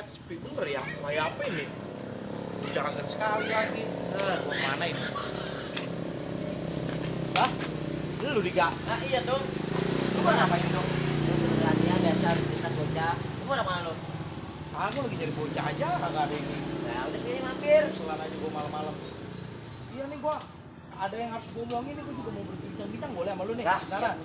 sepi bener ya. Kayak apa ini? Jangan sekali lagi. Gua mana ini? Hah? Lu Dika? Nah iya dong. Lu mana ngapain dong? Latihan biasa bisa bocah. Lu pada mana lu? Aku lagi nyari bocah aja, kagak ada ini. Nah udah sini mampir. Selan aja gua malam-malam. Iya nih gua ada yang harus gua omongin nih, gua juga mau berbincang-bincang boleh sama lu nih. Dah, Sekarang.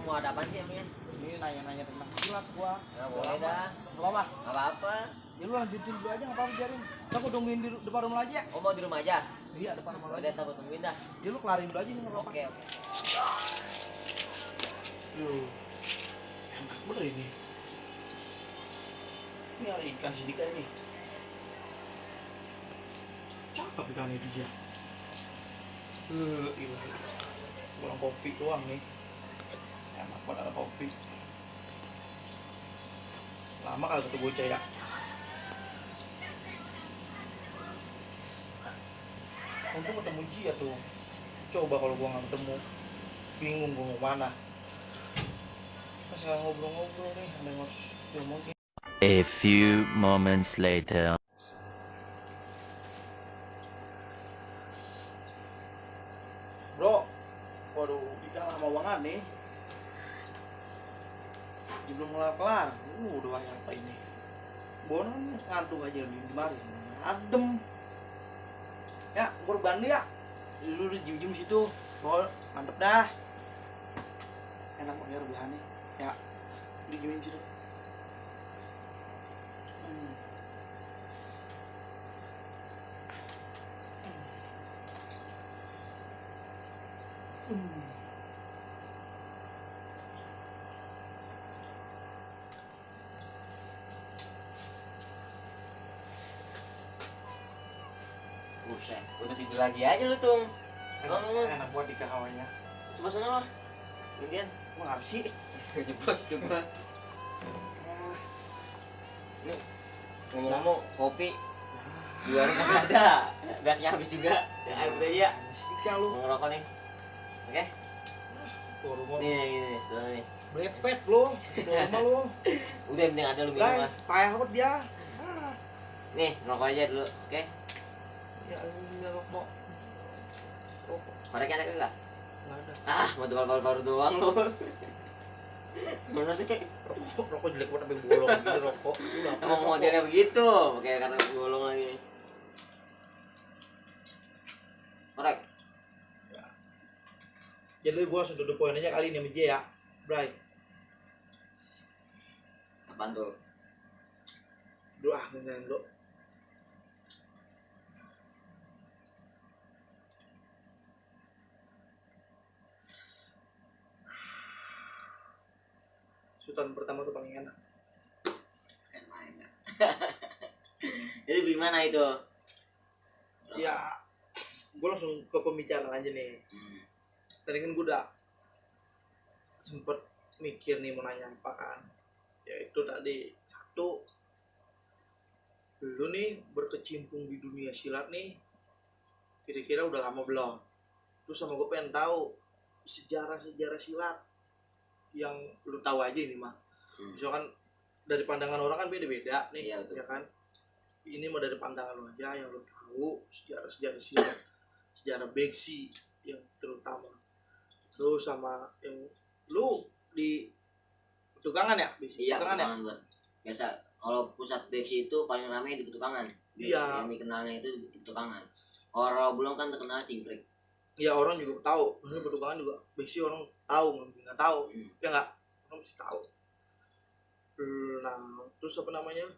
mau ada apa sih emangnya? Ini nanya-nanya tentang silat gua. Nah, boleh dah. Gak apa-apa. Gak apa-apa. Ya lu lanjutin dulu aja, nggak apa-apa, biarin. Aku tungguin di depan rumah aja ya. Oh mau di rumah aja? Iya, depan rumah Udah aja. tak tungguin dah. Ya lu kelarin dulu aja nih, nggak apa-apa. Oke. Yuh, enak bener ini. Ini ada ikan sedikit ini. Cakep ikan itu dia. Ilahi. Kurang kopi doang nih. Enak banget ada kopi. Lama kali ketemu bocah ya. Untung ketemu Jia tuh. Coba kalau gua nggak ketemu, bingung gua mau mana. Pas nggak ngobrol-ngobrol nih, ada yang harus diomongin. A few moments later. Bro, waduh, Dika lama banget nih. Belum kelar-kelar, udah banyak apa ini. Bonon ngantuk aja di kemarin, adem. Ya, gue Bandi ya. Lu di jam situ, bol, mantep dah. Enak banget rebahannya. Ya, di jam situ. Buset, udah tidur lagi aja lu tuh. Enak buat Dika hawanya. Sebelah sana lo. Gantian. Mau ngapa sih? Jeblos coba. Nih, ngomong-ngomong kopi di warung kan ada. Gasnya habis juga. Air udah ya. Si Dika lu. Mau ngerokok nih. Oke. Rumah. Nih, sebelah nih. Brepet lu. Rumah lu. Udah yang penting ada lu minum lah. Payah banget dia. Nih, ngerokok aja dulu. Oke. Ya, ini rokok. Rokok. Koreknya ada enggak? Nggak ada. Ah, mau baru doang lu. Mana sih? Rokok jelek banget sampai bolong gini rokok. Lu apa? Emang modelnya begitu, pakai kata gulung lagi. Korek. Ya. Jadi gua langsung duduk poin aja kali ini sama dia ya. Bray. Apaan tuh? Doa dengan lo. Sultan pertama tuh paling enak. Enak. Jadi gimana itu? Ya, gue langsung ke pembicaraan aja nih. Tadi kan gue udah sempet mikir nih mau nanya apa kan. Ya itu tadi satu, lu nih berkecimpung di dunia silat nih, kira-kira udah lama belum? Terus sama gue pengen tahu sejarah-sejarah silat yang lu tahu aja ini mah. Misalkan dari pandangan orang kan beda-beda nih, Iya, betul. ya kan? Ini mau dari pandangan lu aja yang lu tahu sejarah-sejarah silat, sejarah beksi yang terutama. Terus sama yang lu di petukangan ya? Iya, Petukangan ya? petukangan gua. Biasa kalau pusat beksi itu paling ramai di petukangan. Iya. Yang dikenalnya itu di petukangan. Orang belum kan terkenal cingkrik. Ya orang juga tahu, maksudnya petukangan juga beksi orang tahu, nggak tahu, ya nggak, orang mesti tahu. Nah, terus apa namanya,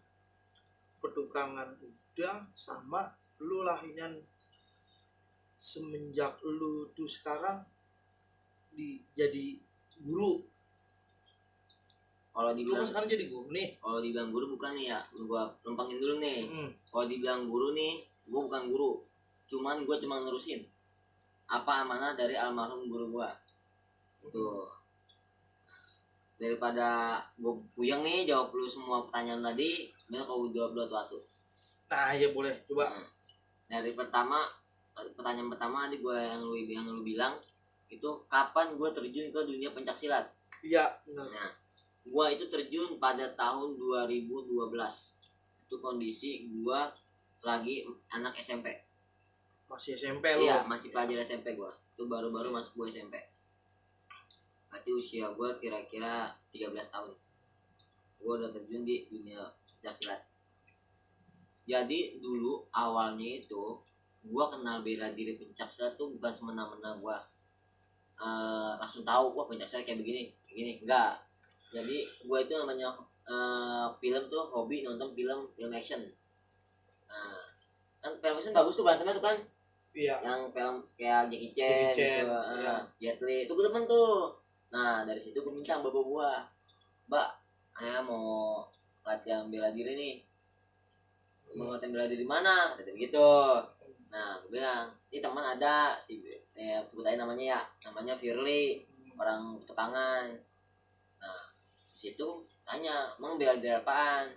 petukangan udah sama lu lah ini semenjak lu tuh sekarang jadi guru. Kalau Lu kan dibilang sekarang jadi guru nih. kalau dibilang guru bukan nih ya, gua lempengin dulu nih. Mm. Kalau dibilang guru nih, gua bukan guru. Gua cuma nerusin apa amanah dari almarhum guru gua. Tuh. Daripada gua puyeng nih jawab lu semua pertanyaan tadi, biar kau jawab dua satu. Nah, ya boleh, coba. Dari pertanyaan pertama tadi gua yang lu bilang itu kapan gua terjun ke dunia pencaksilat? Iya, benar. Nah, gua itu terjun pada tahun 2012. itu kondisi gua lagi anak SMP. Masih SMP lu. Iya, masih pelajar SMP gua. Itu baru-baru masuk gua SMP. Berarti usia gua kira-kira 13 tahun. Gua udah terjun di dunia pencaksilat. Jadi dulu awalnya itu gua kenal bela diri pencaksilat tuh bukan semena-mena gua langsung tahu wah pencaksilat kayak begini enggak. Jadi gua itu namanya film tuh hobi nonton film action. Nah, kan film action bagus tuh berantemnya tuh kan, Iya. yang film kayak Jackie Chan gitu, Iya. Jet Li itu gue demen tuh. Nah dari situ gue minta bapak gua, mbak, saya mau latihan bela diri nih. Mau latihan bela diri mana? Kata dia begitu. Nah gue bilang, ini teman ada si sebutannya namanya ya, namanya Firly, orang tukangan. Nah di situ tanya, emang bela diri apaan?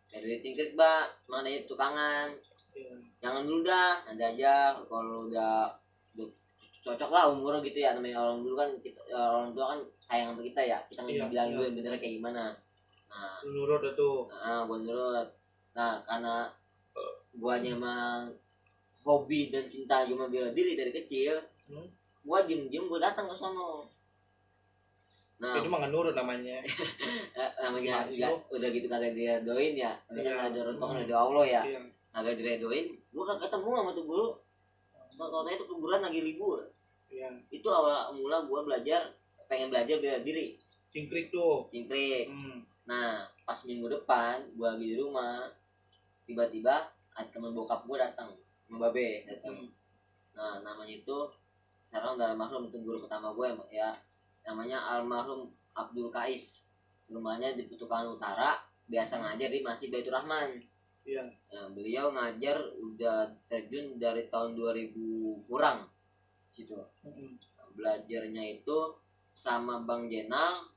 Bela diri tingkir mbak, emang dari tukangan. Iya. Jangan dulu dah, nanti aja kalau udah cocok lah umurnya gitu ya. Namanya orang dulu kan kita, orang tua kan sayang sama kita ya, kita Iya, bilang iya. dulu yang bener kayak gimana. Nah Menurut itu. gua nurut. Nah karena guanya emang hobi dan cinta cuma bela diri dari kecil, gua diem gua datang ke sono. Nah Itu mah nggak nurut namanya. namanya Gimana sih enggak, lu? udah gitu kagak dia doain ya, tapi Iya. kan ada rontongan dari Allah ya, Iya. kagak diredoin. Gua kagak ketemu sama tuh guru. Katanya itu kuburan lagi libur. Iya. Itu awal mula gua pengen belajar bela diri, Cingkrik tuh. cingkrik. Hmm. Nah pas minggu depan gua lagi di rumah, tiba-tiba ada teman bokap gua datang, sama babe datang. Nah namanya itu sekarang udah almarhum, itu guru pertama gue ya, namanya almarhum Abdul Kais. Rumahnya di Petukangan Utara, biasa ngajar di Masjid Baitur Rahman. Iya. Nah, beliau ngajar udah terjun dari tahun 2000 kurang situ. Belajarnya itu sama Bang Jenal,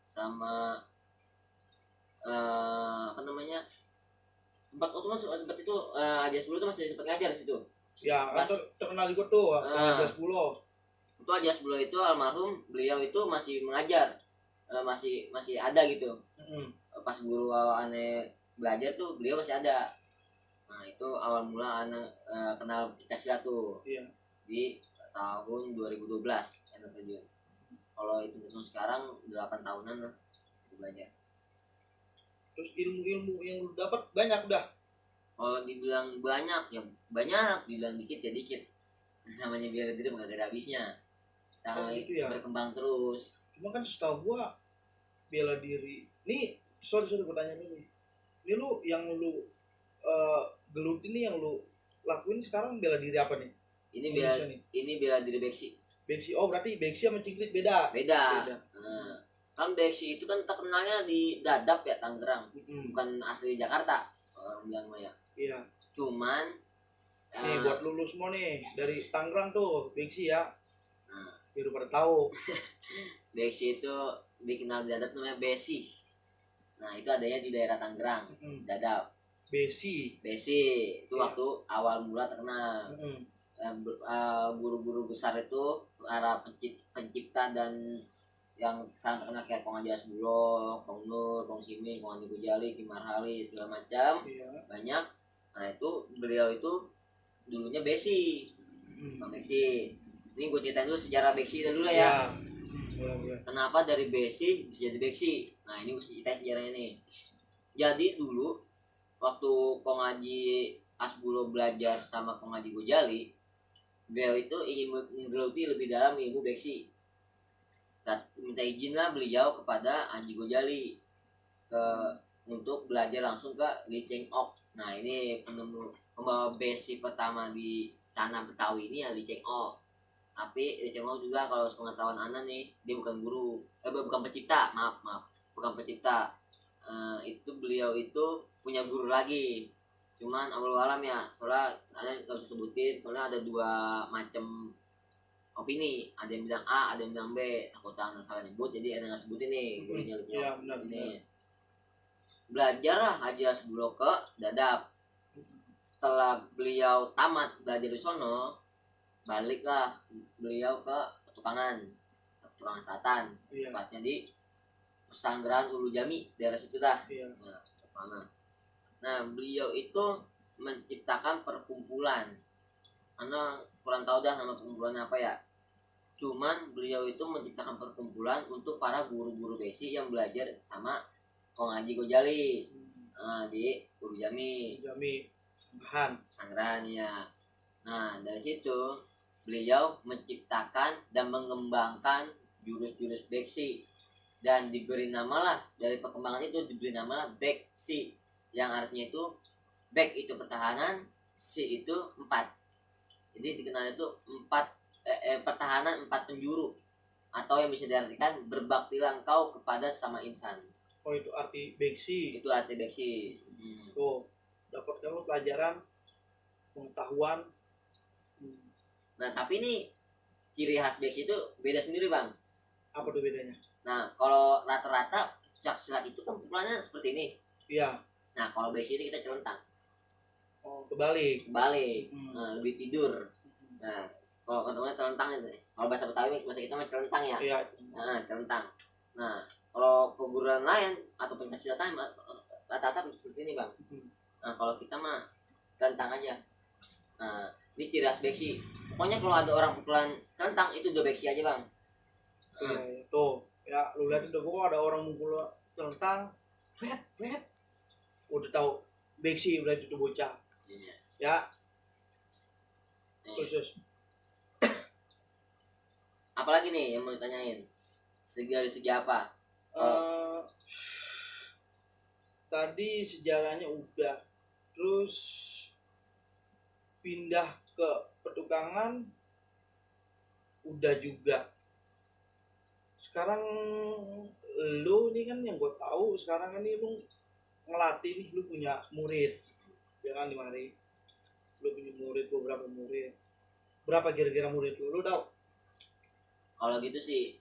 sama apa namanya, sempat itu aja sebelum itu masih sempat ngajar di situ. Ya, kan Pas- terkenal juga tuh. Ah. Ada 10. Itu aja sebelum itu almarhum beliau itu masih mengajar, masih ada gitu. Pas guru aneh belajar tuh beliau masih ada. Nah itu awal mula anak kenal pencaksilat tuh. Iya. Di tahun 2012 anak terjun. Kalau itu sekarang 8 tahunan lah belajar. Terus ilmu-ilmu yang lu dapat banyak udah. Kalau dibilang banyak ya banyak, dibilang dikit ya dikit. Namanya bela diri nggak ada habisnya. Kita Oh, gitu ya? berkembang terus. Cuma kan setahu gua bela diri. Nih, sorry gua tanya nih. Ini lu yang lu geluti nih, yang lu lakuin sekarang bela diri apa nih? Ini Indonesia nih. ini bela diri beksi. Beksi. Oh, berarti beksi sama cingkrik beda. Beda. Nah, kan beksi itu kan terkenalnya di Dadap ya, Tangerang. Bukan asli Jakarta orang bilang mah ya. Iya. Cuman Nih buat lulus semua nih dari Tangerang tuh, beksi ya. Nah. Biar pada tahu. beksi itu dikenal di Dadap namanya besi. Nah itu adanya di daerah Tangerang, Dadap. Besi. Besi itu Iya. waktu awal mula terkenal. Guru-guru besar itu para pencipta dan yang sangat terkenal kayak Kong Haji Asbulok, Kong Nur, Kong Simin, Kong Haji Gujali, Ki Marhali, segala macam Iya. banyak. Nah itu beliau itu dulunya besi, Bang Beksi. Ini gue ceritain dulu sejarah Beksi dulu ya. Iya. Boleh. Kenapa dari besi bisa jadi beksi? Nah ini gue ceritain sejarahnya nih. Jadi dulu waktu Kong Haji Asbulo belajar sama Kong Haji Gojali, beliau itu ingin menggeluti lebih dalam ilmu beksi. Dan minta izinlah beliau kepada Haji Gojali untuk belajar langsung ke Li Cheng Ok. Nah ini pembawa besi pertama di tanah Betawi ini ya Li Cheng Ok. Tapi Li Cheng Ok juga kalau sepengetahuan Ana nih, dia bukan guru, bukan pencipta, maaf, bukan pencipta. Itu beliau itu punya guru lagi. Cuman awal alam ya, soalnya Ana nggak bisa sebutin, soalnya ada dua macam opini, ada yang bilang A, ada yang bilang B. Takut Ana salah nyebut, jadi Ana nggak sebutin nih gurunya Li Cheng Iya, Ok benar. ini. Belajar lah Haji Asbulo ke Dadap. Setelah beliau tamat belajar di sono, baliklah beliau ke Petukangan Selatan, Iya. tepatnya di Pesanggeran Ulu Jami, daerah situ dah. Iya. Nah, mana? Nah, beliau itu menciptakan perkumpulan. Karena kurang tahu dah nama perkumpulan apa ya. Cuman beliau itu menciptakan perkumpulan untuk para guru-guru basic yang belajar sama Kong Haji Gojali di Guru Jami Sanggrahan ya. Nah, dari situ beliau menciptakan dan mengembangkan jurus-jurus beksi dan diberi nama lah, dari perkembangan itu diberi nama lah beksi, yang artinya itu back itu pertahanan, si itu 4. Jadi dikenal itu 4 pertahanan 4 penjuru, atau yang bisa diartikan berbaktilah engkau kepada sama insan. Oh, itu arti beksi. Itu arti beksi. Tuh, dapat kamu pelajaran pengetahuan. Nah, tapi ini ciri khas beksi itu beda sendiri, Bang. Apa tuh bedanya? Nah, kalau rata-rata pencak silat itu kan pukulannya seperti ini. Iya. Nah, kalau beksi ini kita celentang. Oh, kebalik. Nah, lebih tidur. Nah, kalau katanya celentang itu. Kalau bahasa Betawi bahasa kita mah celentang ya. Iya. Nah, celentang. Nah, kalau perguruan lain atau pencak silat lain rata-rata seperti ini, Bang. Nah, kalau kita mah celentang aja. Nah, ini ciri khas beksi. Pokoknya kalau ada orang pukulan celentang itu udah beksi aja, Bang. Iya, tuh. Ya, lu lihat itu kok ada orang mukul celentang. Red. Udah tahu beksi berarti itu bocah. Iya. Ya, Nih, terus. apalagi nih yang mau ditanyain? Dari segi apa? Tadi sejarahnya udah. Terus pindah ke petukangan udah juga. Sekarang lu ini kan yang gue tahu sekarang kan ini lu ngelatih nih, lu punya murid ya kan di mari. Lu punya murid, beberapa murid. Berapa kira-kira murid lu tahu? Kalau gitu sih